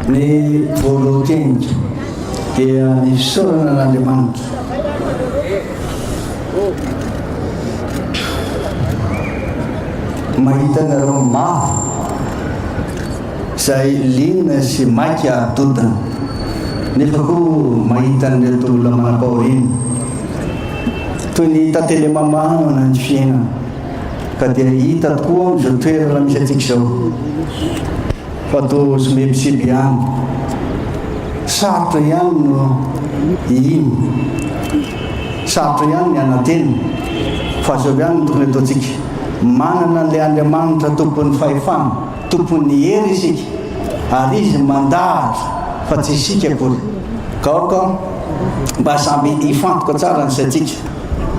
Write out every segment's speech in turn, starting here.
Ny voalohan-teniko dia ny fisaorana an'Andriamanitra. Mahita anareo maro izay liana sy maika ary dodona, nefa koa mahita an'ireto olona manam-pahoriana. Toy ny tantely mamahana ny fiainana, ka dia hita tokoa amin'izao toerana misy antsika izao fa toa somebiseby ihany. Sarotra ihany no hino, sarotra ihany ny hanantena, fa izao ihany no tokony hataontsika, manana an'ilay Andriamanitra Tompon'ny fahefana, Tompon'ny hery isika, ary Izy mandahatra fa tsy isika akory. Ka aoka mba samby hifantoka tsara ny saintsika,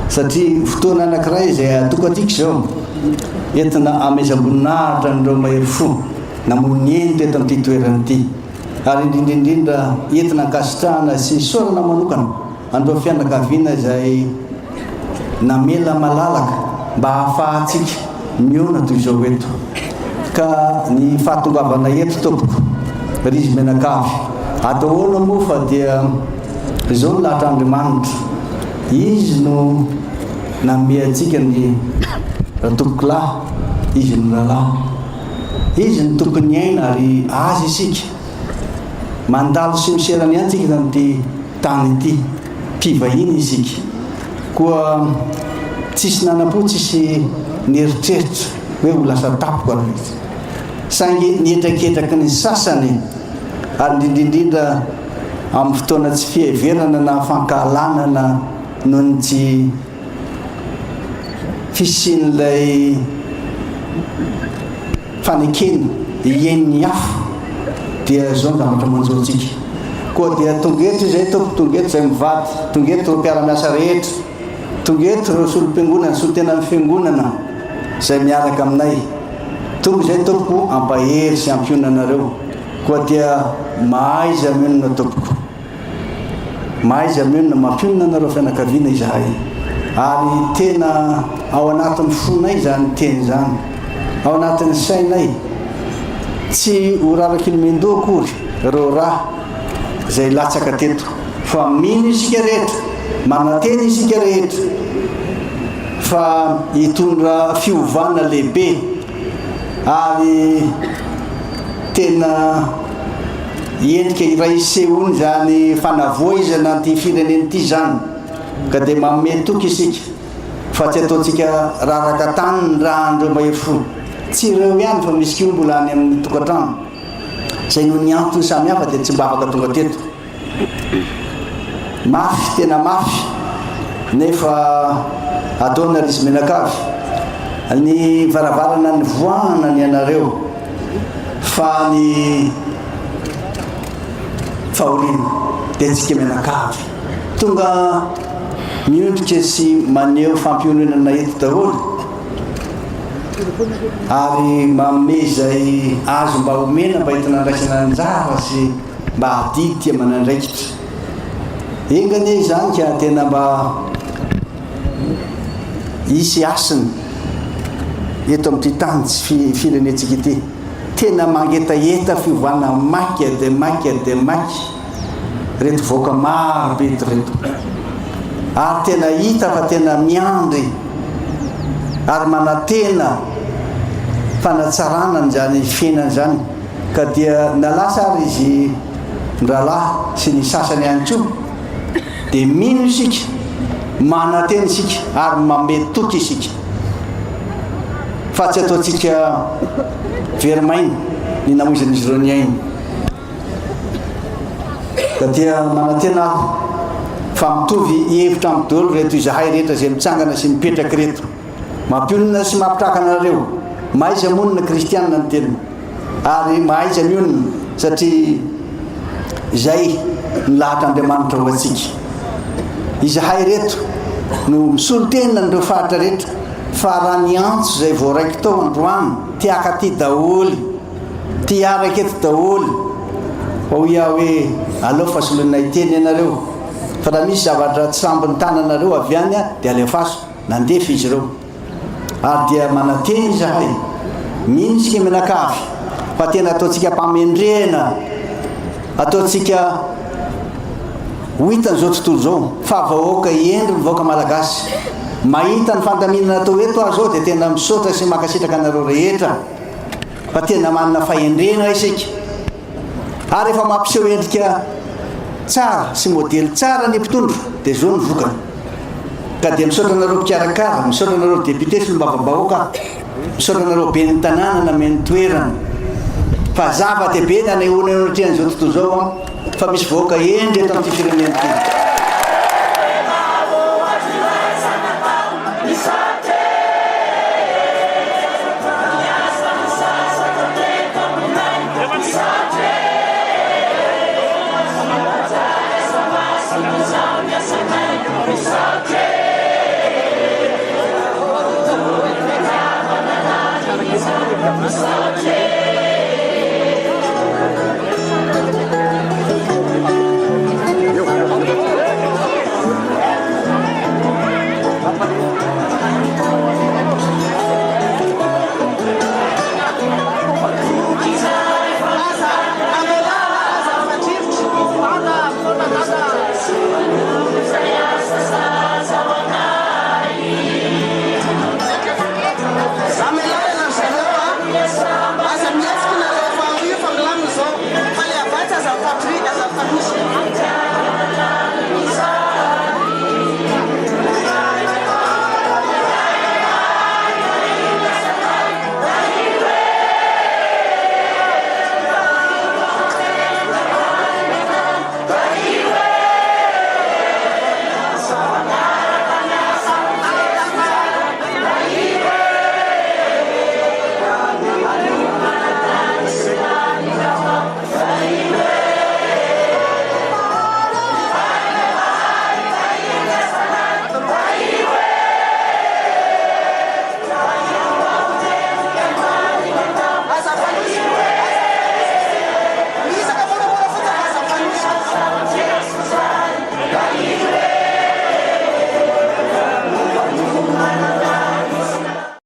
satria fotoana anankiray izay atokantsika izao, entina hamezam-boninahitra an'ireo mahery fo namoy ny ainy teto amin'ity toerana ity, ary indrindra indrindra entina ankasitrahana sy isaorana manokana an'ireo fianakaviana izay namela malalaka mba hahafahantsika mihaona toy izao eto. Ka ny fahatongavana eto tompoko, ry izy mianakavy, atao ahoana moa fa dia izao ny lahatr'Andriamanitra, Izy no nanome antsika ny ratompokolahy, Izy no rahalahy. Izy no tompon'ny aina ary Azy isika. Mandalo sy miserana ihany tsika eto amin'ity tany ity. Mpivahiny isika. Koa tsisy nanam-po, tsisy nieritreritra hoe ho lasa tampoka aloha izy. Saingy ny hetraketraky ny sasany, ary indrindra indrindra amin'ny fotoana tsy fiheverana na fankahalana na noho ny tsy fisian'ilay fanekena hihaino ny hafa dia izao ny zavatra manjo antsika. Koa dia tonga eto izay tompoko, tonga eto izay mivady, tonga eto ireo mpiara-miasa rehetra, tonga eto ireo solom-piangonana, solontenan'ny fiangonana izay miaraka aminay. Tonga izay tompoko hampahery sy hampionona anareo. Koa dia mahaiza mionona tompoko. Mahaiza mionona, mampionona anareo fianakaviana izahay. Ary tena ao anatin'ny fonay izany teny izany, ao anatin'ny sainay. Tsy ho rarak'Ilomendoha akory ireo ra izay latsaka teto, fa mino isika rehetra, manantena isika rehetra fa hitondra fiovana lehibe ary tena Endrika iray isehoany izany fanavoizana an'ity firenena ity izany, ka dia manome toky isika fa tsy ataontsika raraka tany ny ràn'ireo mahery fo. Tsy ireo ihany fa misy koa mbola any amin'ny tokantrano izay noho ny antony samihafa dia tsy mba afaka tonga teto. Mafy, tena mafy, nefa ataona ry izy mianakavy ny varavarana nivoahana ny anareo fa ny fahoriana dia antsika mianakavy. Tonga miondrika sy maneho fampiononana eto daholo ary manome izay azo mba omena mba entina andraisana anjara sy mba adidy tia manandraikitra. Enga anie izany ka tena mba hisy hasiny eto amin'ity tany sy firenentsika ity. Tena mangetaheta fiovana maika dia maika dia maika ireto vahoaka maro be eto ireto. Ary tena hita fa tena miandry ary manantena fanatsarana an'izany fiainana izany. Ka dia na lasa ary izy mirahalahy sy ny sasany ihany koa dia mino isika, manantena isika ary manome toky isika fa tsy ataontsika very maina ny namoizan'izy ireo ny ainy. Ka dia manantena aho fa mitovy hevitra amiko daholo ireto izahay rehetra izay mitsangana sy mipetraka ireto. Mampionona sy mampitraka anareo. Mahaiza monina kristianina ny teniny. Ary mahaiza mionona satria izay ny lahatr'Andriamanitra ho antsika. Izahay ireto no misolo tena an'ireo faritra rehetra fa raha ny antso izay voaraiko tao androany te haka aty daholo, te hiaraka eto daholo. Fa hoy aho hoe aleo fa soloinay teny ianareo fa raha misy zavatra tsy lambon'ny tananareo avy any dia alefaso. Nandefa izy ireo. Ary dia manantena izahay, mino isika mianakavy, fa tena ataontsika am-pahamendrehana. Ataontsika ho hitan'izao tontolo izao fa vahoaka hendry ny vahoaka malagasy. Mahita ny fandaminana atao eto aho izao dia tena misaotra sy mankasitraka anareo rehetra fa tena manana fahendrena isika ary efa mampiseho endrika tsara sy modely tsara ny mpitondra dia izao ny vokany. Ka dia misaotra anareo mpikarakara, misaotra anareo député solombavambahoaka. Misaotra anareo ben'ny tanàna nameno toerana fa zava-dehibe ny hanehoana eo anatrehan'izao tontolo izao fa misy vahoaka hendry eto amin'ity firenena ity.